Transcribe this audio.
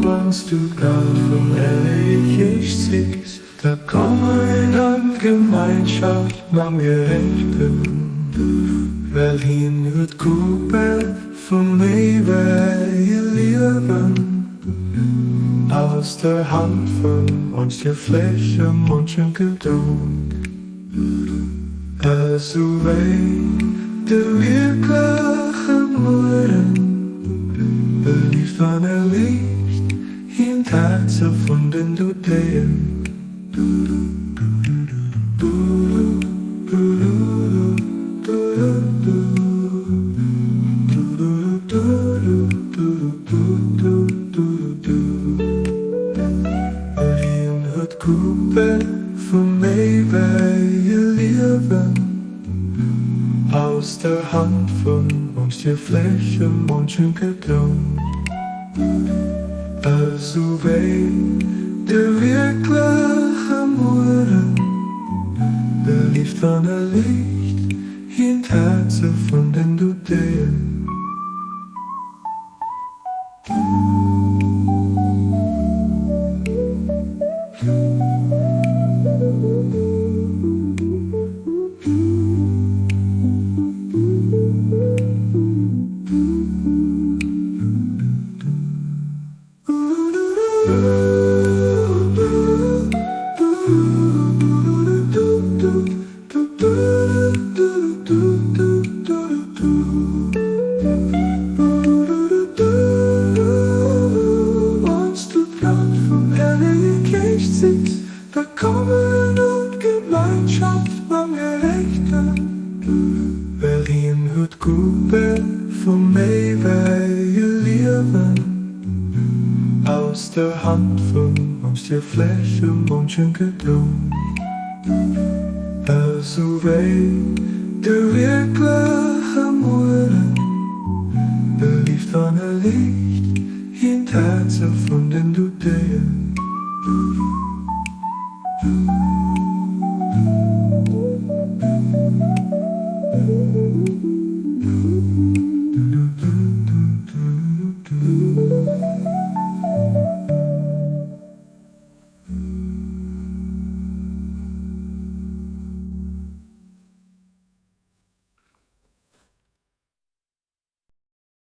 Wanns du d'Gnad vum Hellege Geescht sichs, da komm eran an d'Gemeinschaft mam Gerechten, well hien huet d'Coupe vum éiwege Liewen aus der Hand vum onstierfleche Mënschen gedronk. Esou wéi de wierkleche Mueren beliicht an erliicht hien d'Häerzer vun den Dudéen. Hien huet d'Coupe vum éiwege Liewen aus der Hand vum onstierfleche Mënschen gedronk. Esou wéi de wierkleche Mueren beliicht an erliicht hien d'Häerze vun den Dudéen. Wanns du d'Gnad vum Hellege Geescht sichs, da komm en an d'Gemeinschaft mam Gerechten, well hien huet d'Coupe vum éiwege Liewen aus der Hand vum onstierfleche Mënschen gedronk. Esou wéi de wierkleche Mueren beliicht an erliicht hien d'Häerzer vun den Dudéen.